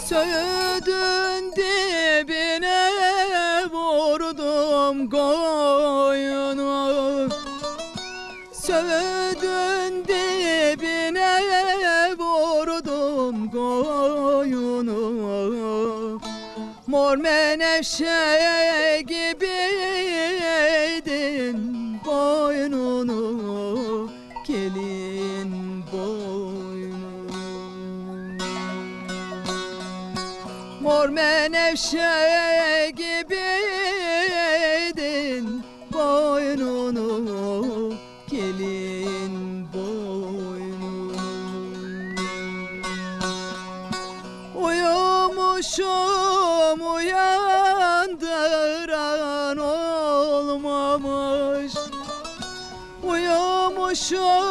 Söğüdün dibine vurdum koyunu. Söğüdün dibine vurdum koyunu. Mor menevşe gibiydin boynunu gelin boynunu. Mor menevşe gibiydin boynunu gelin boynunu. Uyumuşum uyandıran olmamış. Uyumuşum.